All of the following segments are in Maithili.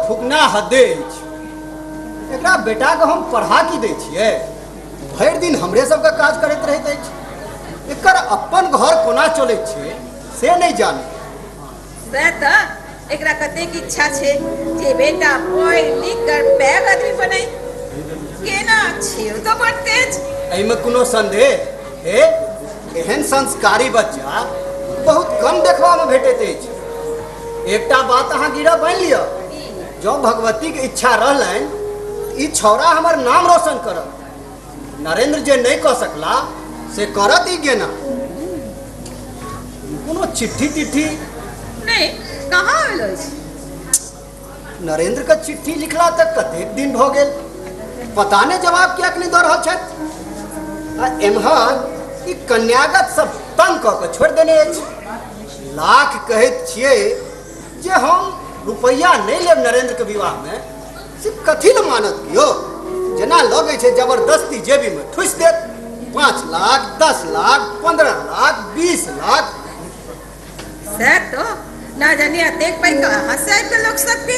फुकना हदे अछि। एकरा बेटाके हम पढ़ा की दै छियै? भरि दिन हमरे सबके काज करैत रहैत अछि। एकर अपन घर कोना चलैत छै से नहि जानी। सएह तऽ एकरा कतेक इच्छा छै जे बेटा पढ़ि लिख कर पैघ आदमी बनै। केना छियौ तऽ बड़ तेज। एहिमे कोनो संदेह? हे, एहन संस्कारी बच्चा बहुत कम देखबामे भेटैत अछि। एकटा बात अहाँ गिरह बान्हि लिअ, जँ भगवतीके इच्छा रहलनि ई छौड़ा हमर नाम रोशन करत। नरेंद्र जे नहि कऽ सकला से करत ई गेना। कोनो चिट्ठी तिट्ठी नहि, कहाँ आयल अछि? नरेंद्र के चिट्ठी लिखला तक कतेक दिन भऽ गेल, पता नहि जवाब किएक नहि दऽ रहल छथि। आ एम्हर ई कन्यागत सब तंग कऽ के छोड़ि देने अछि। लाख कहैत छियै जे हम रुपैआ नहि लेब नरेंद्र के विवाह में, से कथी लए मानत कियो? जेना लगै छै जबरदस्ती जेबीमे ठुसि देत 5 लाख, 10 लाख, 15 लाख, 20 लाख। सएह तऽ ना जानी एतेक पाइ कहाँ से आबि गेल लोक सबके।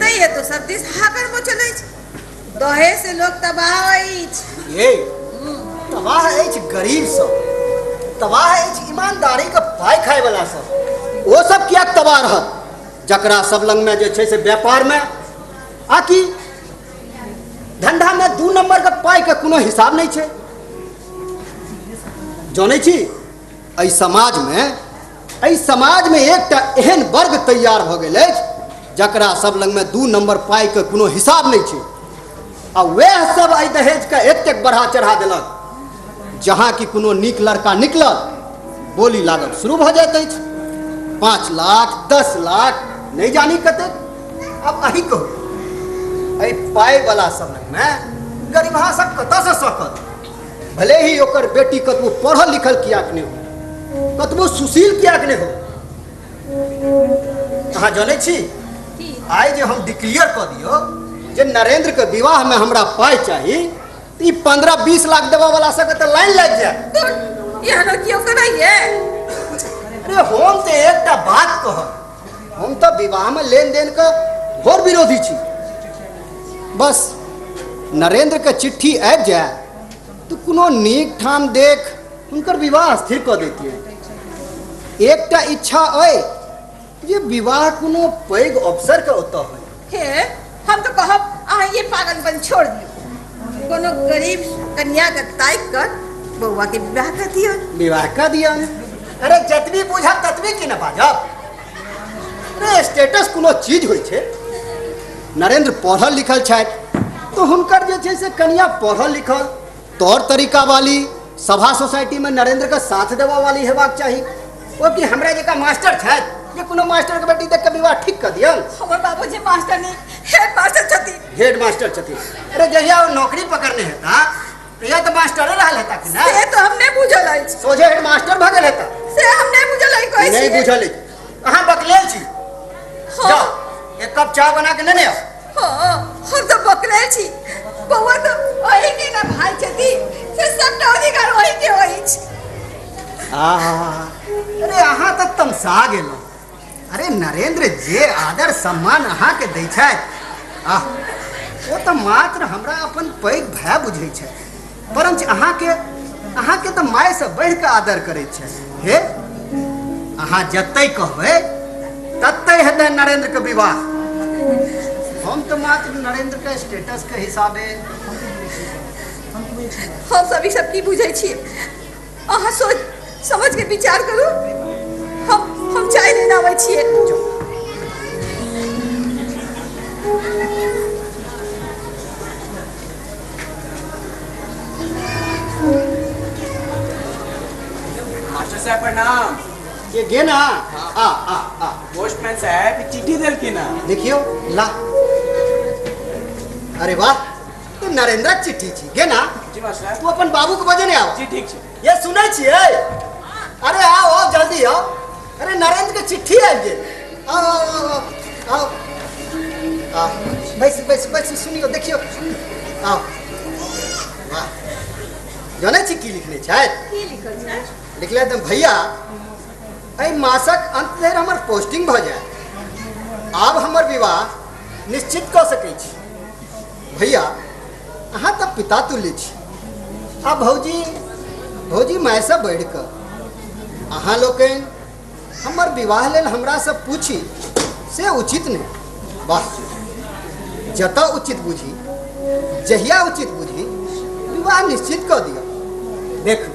तैये तो सब दिस हाकर मचल अछि। दहेज से लोक तबाह अछि। ये तबाह अछि गरीब सब, तबाह अछि ईमानदारी के पाइ खाय वाला सब। ओ सब किया तबाह रहत? जकरा सब लग में जे छै से व्यापार में आ कि धंधा में 2 नंबर के पाइ के कोनो हिसाब नहीं छै। जानै छी एहि समाज में एकटा एहन वर्ग तैयार भऽ गेल अछि जकरा सब लग में 2 नंबर पाइ के कोनो हिसाब नहीं छै। आ वएह सब एहि दहेज के एतेक बढ़ा चढ़ा देलक, जहाँ कि कोनो नीक लड़का निकलल बोली लागब शुरू भऽ जाइत अछि। 5 लाख, 10 लाख, नहीं जानी कतेक। अब अही कहू, एहि पाइ वाला समय में गरीबहा सब कतऽ से सकत? भले ही ओकर बेटी कतबो पढ़ल लिखल कियाक नहि हो, कतबो सुशील कियाक नहि हो। अहाँ जनै छी, आइ जे हम डिक्लेयर कऽ दियौ जे नरेंद्र के विवाह में हमरा पाइ चाही, तऽ ई 15-20 लाख देबऽ वाला सबके तऽ लाइन लागि जायत। एहनो केओ करैये? अरे हम तऽ एकटा बात कहब, हम तऽ विवाह में लेन देन के घोर विरोधी छी। बस नरेंद्र के चिट्ठी आबि जाय तऽ कोनो नीक ठाम देख हुनकर विवाह स्थिर कऽ दैतियै। एकटा इच्छा अइ जे विवाह कोनो पैघ अफसर के ओतऽ होइ। हे, हम तऽ कहब अहाँ ये पागलपन छोड़ दियौ, कोनो गरीब कन्या के ताकि कर बौआ के विवाह कर दियौ। विवाह कर दियौ? अरे जतबी बुझब ततबी की ने बाजब। अरे स्टेटस कोनो चीज होइ छै। नरेंद्र पढ़ल लिखल छथि तऽ हुनकर जे छै से कन्या पढ़ल लिखल तौर तरीका वाली, सभा सोसाइटी में नरेंद्र के साथ देबऽ वाली हेबाक चाही। ओ कि हमरा जकाँ मास्टर छथि जे कोनो मास्टर के बेटी देख के विवाह ठीक कऽ दियन? हमर बाबूजी मास्टर नहि, हेड मास्टर छथिन। हेड मास्टर छथिन? अरे जहिया ओ नौकरी पकड़ने हेता तहिया तऽ मास्टरे रहल हेता कि नहि? से तऽ हम नहि बुझल अछि। सोझे हेड मास्टर भऽ गेल हेता। से हम नहि बुझल अछि, कहै नहि छी। बुझल अछि? अहाँ बकलेल छी। हाँ। जाउ एक कप चाय बना के नेने आउ। हाँ, हम तऽ बकलेल छी। बौआ तऽ ओही के ना भाई छथिन, से सबटा अधिकार ओही के अछि। आहा, अरे अहाँ तऽ तमसा गेलहुँ। अरे नरेंद्र जे आदर सम्मान अहाँके दै छथि, आह, ओ तऽ मात्र हमरा अपन पैघ भाय बुझै छथि, परंच अहाँके तऽ मायसँ बढ़ि कऽ आदर करैत छथि। हे, अहाँ जतै कहबै ततै हेतै नरेंद्र के विवाह। हम तऽ मात्र नरेंद्र के स्टेटस के हिसाबे। हम सब ई सब की बुझै छियै? अहाँ सोच समझ के विचार करू। हम चाय लेने आबै छियै। मास्टर साहब प्रणाम। ये गे ना, आ आ आ। पोस्टमैन साहब चिट्ठी देलखिन हँ। देखियो ला। अरे वाह, तो नरेंद्र चिट्ठी छी गे ना। जी मास्टर। तू अपन बाबू के बजे नहीं आवा। जी ठीक छै। ये सुनै छियै? अरे आओ आओ जल्दी आओ। अरे नरेंद्र के चिट्ठी आबि गेल। आओ आओ आओ आओ आओ, बैस बैस बैस, सुनियो देखियो। आओ, वाह, जानै छी की लिखने छथि? की लिखल छै? लिखले तऽ भैया एहि मासक अंत धरि हमर पोस्टिंग भऽ जायत। आब हमर विवाह निश्चित कऽ सकै छी। भैया, अहाँ तऽ पिता तुल्य छी आ भौजी, भौजी मायसँ बढ़ि कऽ। अहाँ लोकनि हमर विवाह लेल हमरासँ पूछी से उचित नहि। वाह, जतऽ उचित बुझी, जहिया उचित बुझी, विवाह निश्चित कऽ दिअ। देखू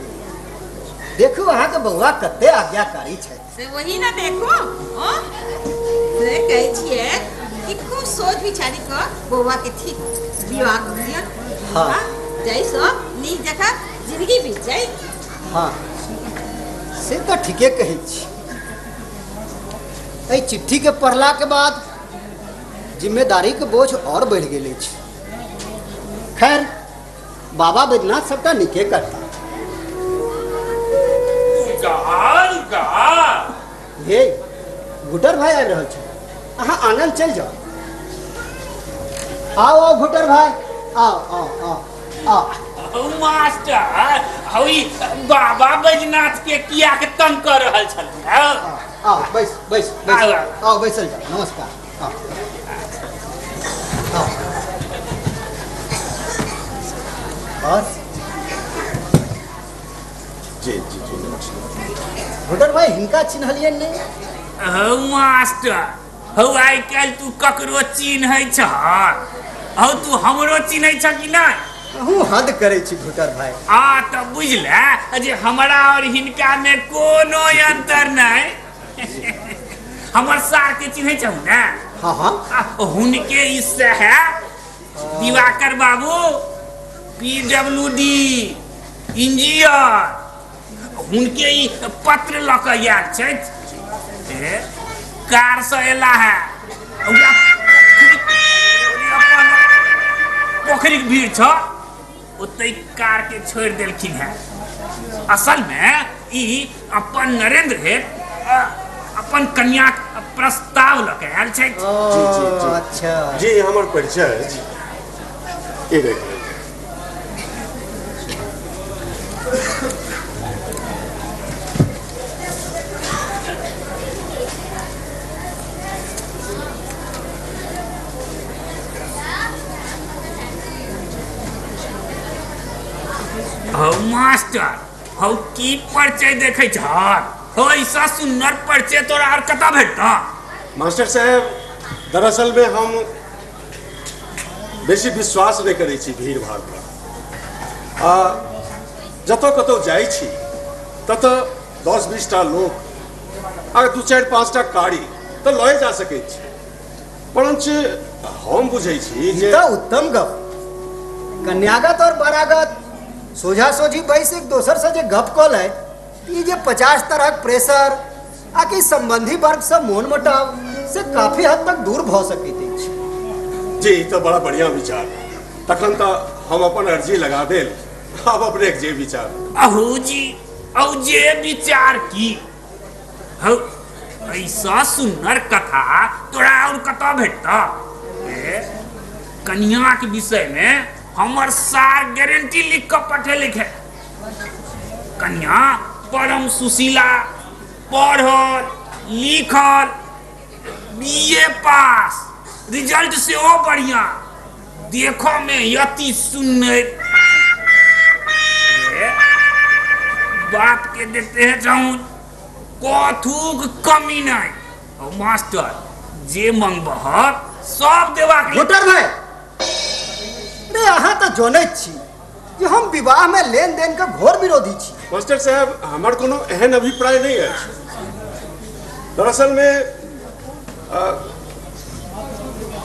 देखू, अहाँके बौआ कते आज्ञाकारी छथि। से वही ना देखू, हाँ? से कहै छियै कि खूब सोच विचारी कऽ बौआ के ठीक विवाह कर दियौ। हाँ। जाहिसँ नीक जकाँ जिंदगी बीत जाय। हाँ, से तऽ ठीके कहै छी। एहि चिट्ठीके पढ़लाके बाद जिम्मेदारीके बोझ आओर बढ़ि गेल अछि। खैर, बाबा बैद्यनाथ सबटा नीके करता। गा हे, घुटर भाई आबि रहल छै, अहाँ आंगन चलि जाउ। आओ आओ घुटर भाई, आओ आओ आओ आओ। हौ मास्टर, हौ ई बाबा बैजनाथ के किया के तंग कर रहल छल? आओ आओ, बैस बैस बैस। आओ, आओ बैसल जाउ। नमस्कार। आओ आओ। और जी जी जी, नमस्कार। घुटर भाई, हिनका चिन्हलियनि नहि? हौ मास्टर, हौ आइ काल्हि तू ककरो चिन्है छह? हौ तू हमरो चिन्है छह कि नहि? अहूँ हद करै छी घुटर भाई। आ तऽ बुझले जे हमरा और हिनका में कोनो अंतर नहि। हमर सार के चिन्है छहु ने? हाँ हाँ। आ, हुनके इससे है दिवाकर बाबू, पीडब्ल्यूडी इंजीनियर। हुनके ई पत्र लऽ कऽ आयल छथि। ए, कार से एला है। ओकरा अपन पोखरिक भीड़ छ, ओतै कार के छोड़ि देलखिन है। असल में ई अपन नरेंद्र हे अपन कन्याक प्रस्ताव लऽ कऽ आयल छथि। जी, जी, जी। अच्छा। जी, हमर परिचय अछि। ई देख लेब। हौ मास्टर, हौ की परिचय देखै छह? हौ ऐसा सुन्नर परिचय तोरा आर कतऽ भेटतह? मास्टर साहेब, दरअसल में हम बेसी विश्वास नहि करै छी भीड़ भाड़ पर, आ जतऽ कतौ जाइ छी ततऽ 10-20 टा लोक आ 2-4-5 टा गाड़ी तऽ लए जा सकैत छी, परंच हम बुझै छी ई जे तऽ उत्तम गप। कन्यागत और वरागत सोझा सोझी बैस एक दोसर से जे गप कऽ लै, ई जे 50 तरहक प्रेशर आ कि संबंधी वर्ग से मोन मोटाव से काफी हद तक दूर भऽ सकैत अछि। जी, ई तऽ बड़ा बढ़िया विचार। तखन तऽ हम अपन अर्जी लगा देल, आब अपनेक जे विचार। अहू जी, अहू जे विचार की हौ, ऐसा सुन्नर कथा तोरा और कतऽ भेटतह? ए, कन्याक विषय में हमर सार गारंटी लिख कऽ पठेलक है। कन्या परम सुशीला, पढ़ल लिखल, बी ए पास, रिजल्ट सेहो बढ़िया, देखऽ में अति सुन्नर। ए, बाप के देखते हैं जाऊन कथूक कमी नहीं। हौ मास्टर, जे मंगबह सब देबाक लेल। घुटर भाई, अरे अहाँ तऽ जनैत छी जे हम विवाह में लेन देन के घोर विरोधी छी। मास्टर साहब, हमर कोनो एहन अभिप्राय नहि अछि। दरअसल में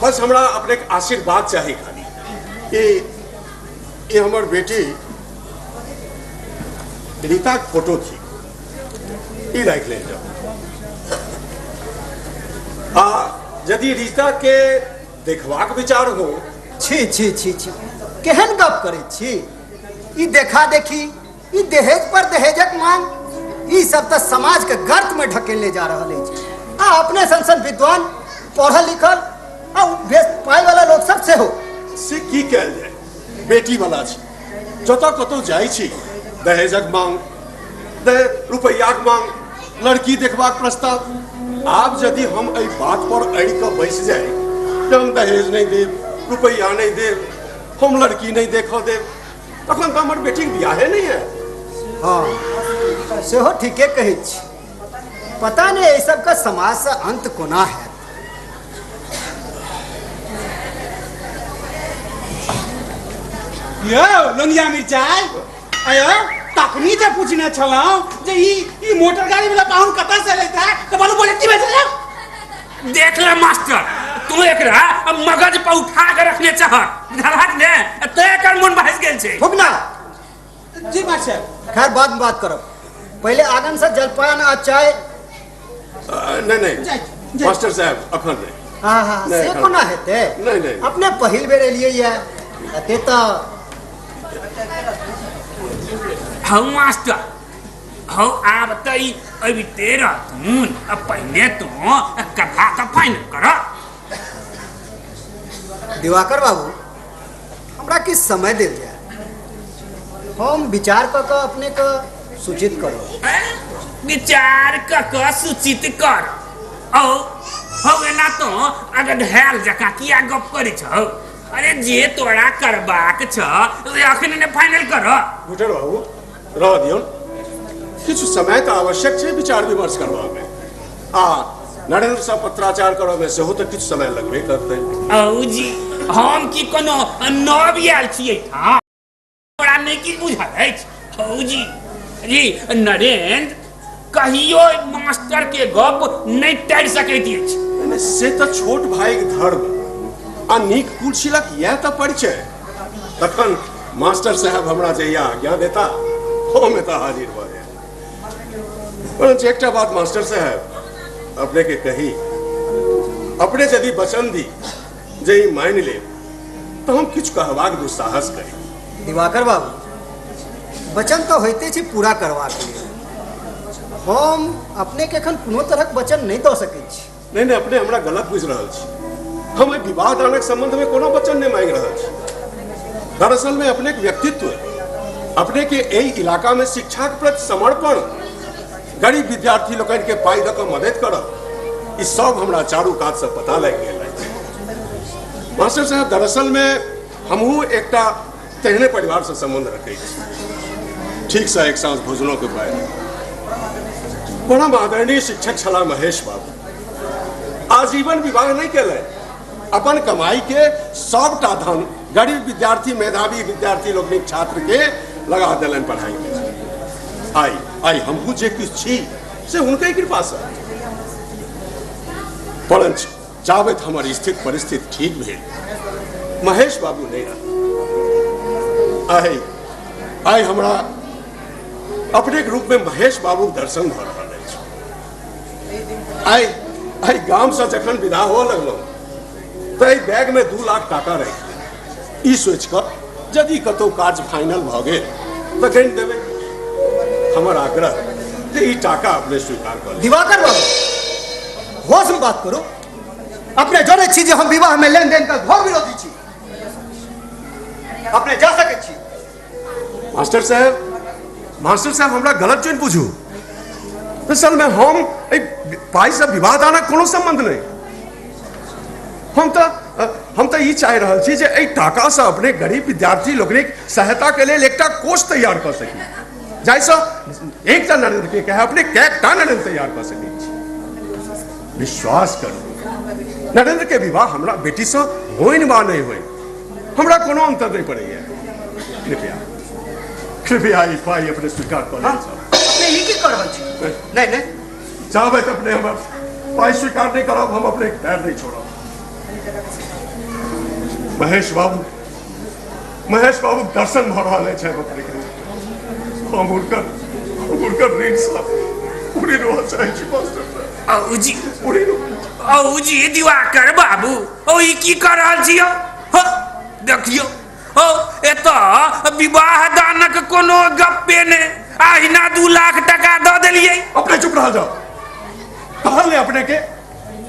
बस हमरा अपने आशीर्वाद चाही खाली। ई हमर बेटी रीताक फोटो थी, ई राखि लेल जाओ। आ यदि रीता के देखबाक विचार हो। छी छी छी छी, केहन गप करै छी? ई देखा देखी, ई दहेज पर दहेजक मांग, ई सब तऽ समाज के गर्त में ढकेलने जा रहल अछि। आ अपने सन सन विद्वान, पढ़ल लिखल आ बेस पाइ वाला लोक सब सेहो। से की कयल जाय, बेटी वाला छी, जतऽ कतौ जाइ छी दहेजक मांग, रुपैयाक मांग, लड़की देखबाक प्रस्ताव। आब यदि हम एहि बात पर अड़ि कऽ बैस जाय जे हम दहेज नहि देब, रुपैआ नहि देब, हम लड़की नहि देखऽ देब, तखन तऽ हमर बेटीके बियाहे नहि हैत। हँ, सेहो ठीके कहै छी। पता नहि एहि सबके समाजसँ अंत कोना हैत। यौ लोनिया मिरचाइ, अयो तखनी जे पूछने छलहुँ जे ई ई मोटर गाड़ी वाला पाहुन कतऽ से एलै तऽ बोलू बोले की भेल छलै? देख ले मास्टर, तू एकरा मगज पर उठा के रखने चाह बुझलहक ने, ते एकर मन बहस गेल छै। फुकना जी मास्टर। खैर बाद में बात करब, पहले आंगन से जलपान आ चाय। नहीं नहीं मास्टर साहब अखन नहीं। हाँ हाँ से कोना हेतै? नहीं नहीं, अपने पहिल बेर एलियै ये एते तऽ। हौ मास्टर हौ, आब तऽ ई अबिते रहथुन, आ पहिने तो कथा तऽ फाइनल कर। दिवाकर बाबू, हमरा किछु समय देल जाय, हम विचार कऽ कऽ अपने के सूचित करब। विचार कऽ कऽ सूचित कर। औ हौ एना तो अगधैल जकाँ किया गप करै छौ? अरे जे तोरा करबाक छ अखन ने फाइनल कर। घुटर बाबू रह दियौ, किछु समय तऽ आवश्यक छै विचार विमर्श करबामे, आ नरेंद्र सँ पत्राचार करऽमे सेहो तऽ किछु समय लगबे करतै। औ जी, हम की कोनो नव आयल छियै? ठाम तोरा नहि की बुझल अछि? हौ जी जी, नरेंद्र कहियो मास्टर के गप नहि टारि सकैत अछि। से तऽ छोट भाईक धर्म आ नीक कुलशीलक इएह तऽ परिचय। तखन मास्टर साहब हमरा जहिया आज्ञा देता हम एतऽ हाजिर भऽ जायब। परंतु एकटा बात मास्टर साहब अपने के कही, अपने यदि वचन दी जे ई मानि लेब तऽ हम किछु कहबाक दुस्साहस करी। दिवाकर बाबू, वचन तऽ होइते छै पूरा करबाक लेल, हम अपने के एखन कोनो तरहक वचन नहि दऽ सकैत छी। नहीं नहीं, अपने हमरा गलत बुझि रहल छी। हम एहि विवाह दानक संबंध में कोनो वचन नहीं मांगि रहल छी। दरअसल में अपने के व्यक्तित्व, अपने के एहि इलाका में शिक्षा के प्रति समर्पण, गरीब विद्यार्थी लोकनि के पाइ दऽ कऽ मदद करब, ई सब हमरा चारू कात से पता लागि गेल अछि। मास्टर साहब, दरअसल में हमहूँ एकटा तेहने परिवार से संबंध रखै छी, ठीक से एक साँझ भोजनों के पाइ। परम आदरणीय शिक्षक छलाह महेश बाबू, आजीवन विवाह नहीं केलनि, अपन कमाई के सबटा धन गरीब विद्यार्थी मेधावी विद्यार्थी लोकनिक छात्र के लगा देलनि पढ़ाई में। आइ आइ हमहूँ जे किछु छी से हुनके कृपा से। परंच जाबत हमर स्थिति परिस्थिति ठीक भेल, महेश बाबू नहीं रह। आइ आइ हमरा अपने के रूप में महेश बाबू के दर्शन भऽ रहल अछि। आइ आइ गाम से जखन विदा हुअ लगलहुँ तऽ एहि बैग में 2 लाख टाका राखि लेलहुँ, ई सोचि कऽ यदि कतहु काज फाइनल भऽ गेल तऽ गणि देबै। हमर आग्रह जे ई टाका अपने स्वीकार कऽ लिअ। दिवाकर बाबू, होश में बात करू। अपने जनै छी जे हम विवाह में लेन देन के घोर विरोधी छी। अपने जा सकै छी। मास्टर साहब, मास्टर साहब हमरा गलत जन बुझू, असल में हम एहि पाइ से विवाह दानक कोनो संबंध नहीं। हम तऽ ई चाहि रहल छी जे एहि टाका से अपने गरीब विद्यार्थी लोकनिक सहायता के लेल एकटा कोष तैयार कऽ सकी, जाहिसँ एकटा नरेंद्र के कहे अपने कएकटा नरेंद्र तैयार कऽ सकै छी। विश्वास करू, नरेंद्र के विवाह हमरा बेटी से होइन वा नहीं होइन, हमरा कोनो अंतर नहीं पड़ैया। कृपया कृपया ई पाइ अपने स्वीकार कऽ लेल। अपने ई की कऽ रहल छी? नहीं नहीं, चाहबै तऽ अपने हमर पाइ स्वीकार नहीं करब, हम अपने पैर नहीं छोड़ब। महेश बाबू, महेश बाबू दर्शन भऽ रहल अछि अपने के। हम हुनकर ऋण सँ पूरी रहऽ चाहै छी मास्टर साहब। औ जी, पूरी रहऽ। औ जी दिवाकर बाबू, औ ई की कऽ रहल छी यौ? हौ देखियौ, हौ एतऽ विवाह दानक कोनो गप्पे नहि, अहिना 2 लाख टका दऽ देलियै। अपने चुप रह जाओ। कहल नहि अपने के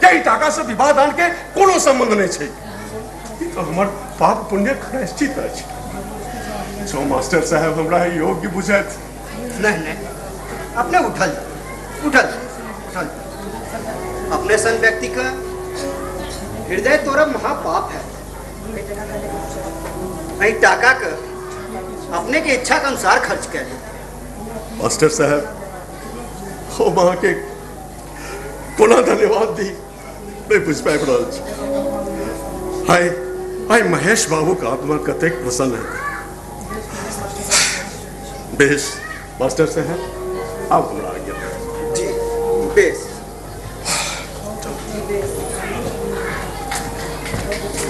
कई टाका से विवाह दान के कोनो संबंध नहीं छै। ई तऽ हमर पाप पुण्य प्रायश्चित अछि। जो मास्टर साहब हमरा योग्य बुझत। नहीं नहीं, अपने उठल जाओ, उठल जाओ, उठल जाओ। अपने सन व्यक्ति के हृदय तोरा महापाप है। एहि टाका के अपने के इच्छा के अनुसार खर्च कर। मास्टर साहब, हम अहाँके कोना धन्यवाद दी नहीं बुझि पाबि रहल छी। हाय हाय, महेश बाबू के आत्मा कतेक प्रसन्न है। बेस मास्टर साहब, आब हमरा आज्ञा। जी बेस।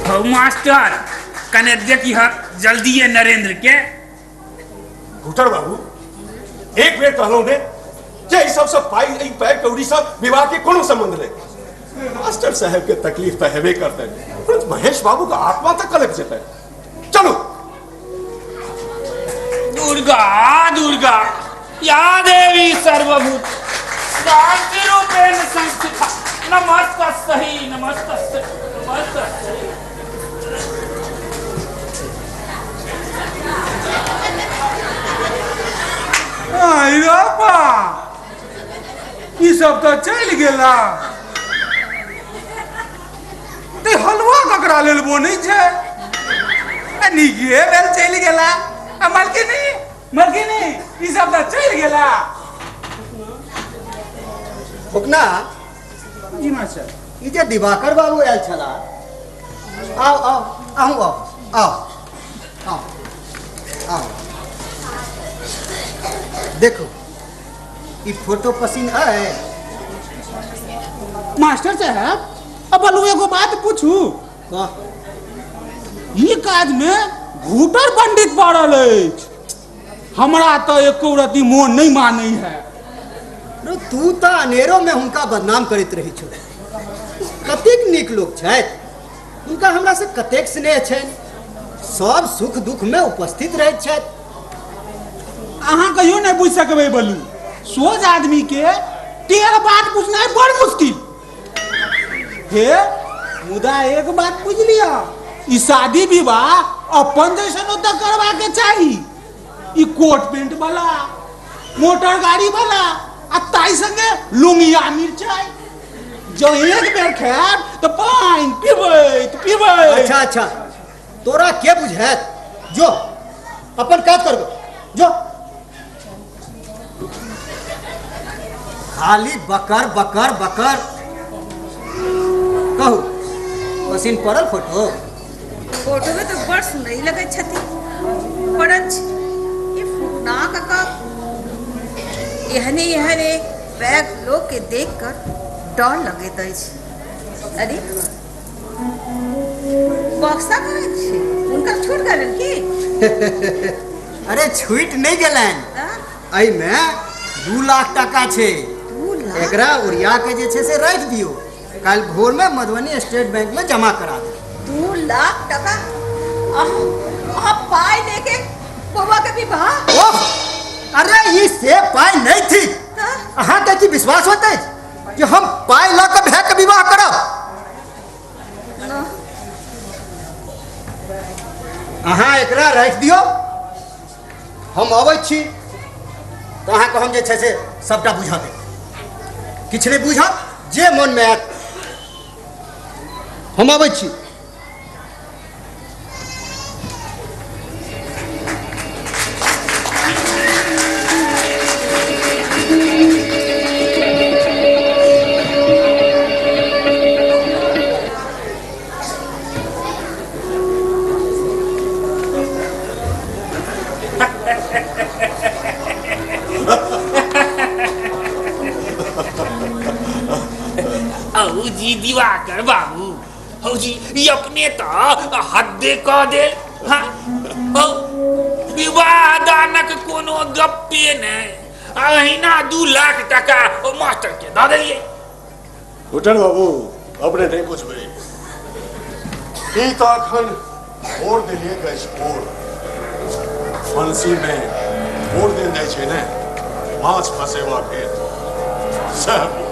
हौ मास्टर, कने देखी जल्दी नरेंद्र के। घुटर बाबू, एक बेर कहलहुँ ने जे ई सब सब पाई ई पाई कौड़ी सब विवाह के कोनो संबंध नहीं। मास्टर साहब के तकलीफ तो हेबे करते, परंतु महेश बाबू का आत्मा तक कलप जेतै। चलो। दुर्गा दुर्गा या देवी सर्वभूत शांति रूपेण संस्थिता, नमस्तस्यै नमस्तस्यै नमस्तस्यै। आई बापा, ई सब तो चलि गेला। ते हलवा ककरा लेल बनै छै? आ नीके भेल चलि गेला। आ मलकिनी मलकिनी, ई सब तो चलि गेला। फुकना जी मास्टर, ई जे दिवाकर बाबू आयल छला, आओ आओ, अहूँ आओ आओ आओ आओ। देखो ई फोटो पसीन है। मास्टर साहब, अब बोलू एगो बात पूछू। कह। ई काज में घूटर पंडित पड़ल अछि, हमरा तो एको रति मोन नहीं मानै है। रो तू तो अनेरो में हुनका बदनाम करैत रही छो। कतेक नीक लोग छथि, हुनका हमरा से कतेक स्नेह छनि, सब सुख दुख में उपस्थित रहैत छथि। अहाँ कहियो नहीं बुझि सकबै बलू, सोझ आदमी के टेढ़ बात बुझनाइ बड़ मुश्किल हे। मुदा एक बात बुझ लिया, ई शादी विवाह अपन जैसन ओतऽ करबा के चाही। ई कोट पेंट वाला, मोटर गाड़ी वाला आ ताहि संगे लुंगिया मिरचाई जो एक बेर खायब तऽ पानि पीबैत पीबैत। अच्छा अच्छा, तोरा के बुझायत? जो अपन काज कर, जो। खाली बकर बकर बकर। कहू पसीन पड़ल फोटो? फोटो में तो बड़ सुंदरी लगैत छथि, परंच ई फुकना काका एहने एहने पैघ लोग के देख कर डर लगैत अछि। अरे बक्सा कहाँ छै? हुनकर छूट गेलनि की? अरे छूट नहीं गेलनि, एहिमे 2 लाख टाका छै। 2 लाख? एकरा ओरिया के जे छै से राखि दियौ, काल्हि भोर में मधुबनी स्टेट बैंक में जमा करा देब। 2 लाख टाका? अहाँ पाई लेके बौआ के विवाह? ओह, अरे ई से पाई नहीं थी। अहाँ के की विश्वास होते कि हम पाई लऽ के भाय के विवाह करब? अहाँ एकरा राखि दियौ, हम अबै छी तऽ अहाँके हम जे छै से सबटा बुझा देब। किछु नहि बुझब, जे मनमे आयत। हम अबै छी। औ जी दिवाकर बाबू, हौ जी ई अपने तऽ हद्दे कऽ देल। हाँ, हौ विवाह दानक कोनो गप्पे नहि, अहिना 2 लाख टका ओ मास्टर के दऽ देलियै। घुटन बाबू, अपने नहीं बुझबै, ई तऽ अखन भोर देलियै गैस भोर। फंसी में भोर देल जाइ छै ने माछ फसेबाक हेतु, सएह भोर।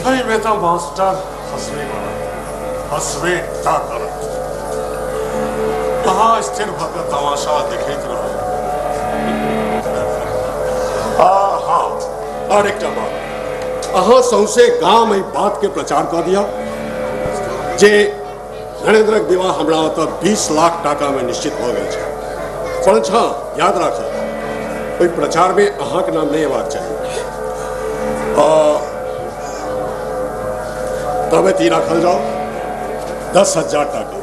एहिमे तऽ मास्टर फसबे करत, फसबे टा करत। अहाँ स्थिर भऽ कऽ तमाशा देखैत रहू। आ हाँ, आर एकटा बात, अहाँ सौंसे गाम एहि बात के प्रचार कऽ दिअ। जे नरेंद्रक विवाह हमरा ओतऽ 20 लाख टाकामे निश्चित भऽ गेल छै। परंच हँ, याद राखब, ओहि प्रचारमे अहाँके नाम नहि अयबाक चाही। तबे ई राखल जाओ 10,000 टाका।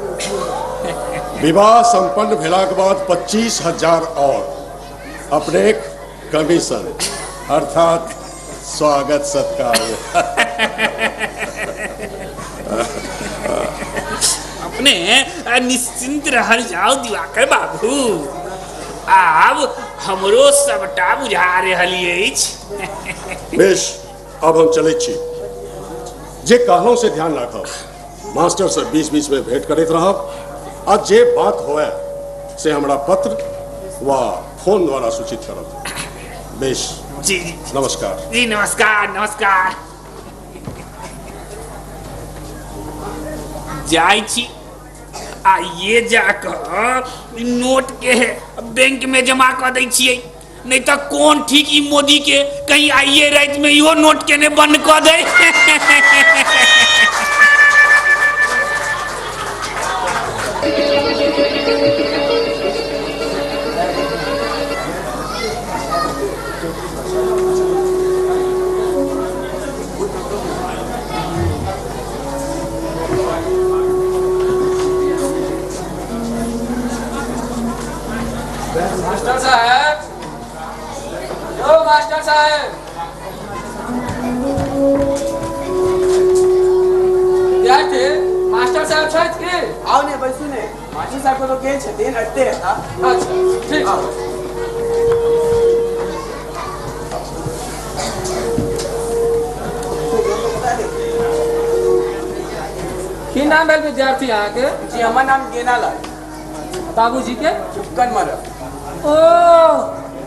विवाह संपन्न भेलाक बाद 25,000 और अपनेक कमीशन, अर्थात स्वागत सत्कार। अपने निश्चिंत रहल जाओ दिवाकर बाबू, आब हमरो सबटा बुझा रहल अछि। बेश, अब हम चलैत छी। जे कहलहुँ से ध्यान राखब, मास्टर से बीच बीच में भेंट करैत रहब आ जे बात होए से हमरा पत्र वा फोन द्वारा सूचित करब। बेश। जी जी। नमस्कार। जी नमस्कार नमस्कार। जाइ छी आ ये जाकऽ नोट के बैंक में जमा कऽ दै छियै, नहीं तऽ कोन ठीक ई मोदी के कहीं आइए राति में इहो नोट के ने बंद कऽ दे। मास्टर साहब, ओ मास्टर साहब, विद्यार्थी मास्टर साहब छथि की? आउ ने, बैसू ने। मास्टर साहब कतौ गेल छथिन, एते हेता। अच्छा ठीक छै। की नाम भेल विद्यार्थी अहाँके? जी, हमर नाम गेना लाल। बाबूजी के? फुकन मरब। ओ,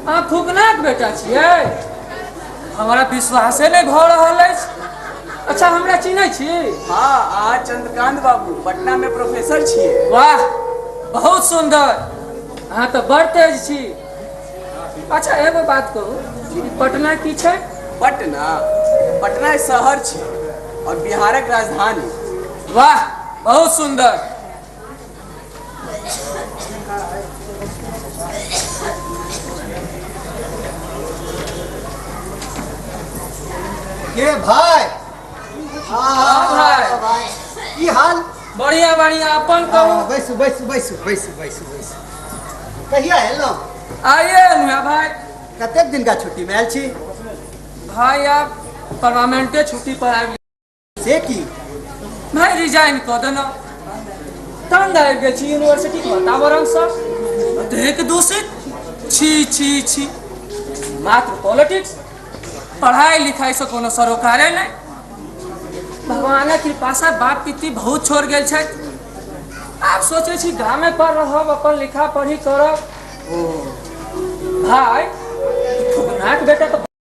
अहाँ फुकनाक बेटा छियै? हमरा विश्वासे नहि भऽ रहल अछि। अच्छा, हमरा चिन्है छी? हाँ, अहाँ चंद्रकांत बाबू, पटना में प्रोफेसर छियै। वाह, बहुत सुंदर, अहाँ तऽ बड़ तेज छी। अच्छा एगो बात कहू, ई पटना की छै? पटना? पटना एक शहर छै और बिहारक राजधानी। वाह, बहुत सुंदर। के भाई? हाँ भाई। की हाल? बढ़िया बढ़िया, अपन कहू। बैसू बैसू बैसू बैसू बैसू बैसू। कहिया एलहुँ? आइए अनुया भाई। कतेक दिन का छुट्टी में आयल छी? भाई आप परमानेंटे छुट्टी पर आबि। से की? भाई रिजाइन कऽ देलहुँ, तंग आबि गेल छी यूनिवर्सिटीके वातावरणसँ। देख दूषित, छी छी छी, मात्र पॉलिटिक्स, पढ़ाई लिखाईसँ कोनो सरोकारे नहि। भगवानक कृपासँ बाप पित्ती बहुत छोड़ गेल छथि। आब सोचै छी गामे पर रहब, अपन लिखा पढ़ी करब। भाई फुकनाक बेटा तऽ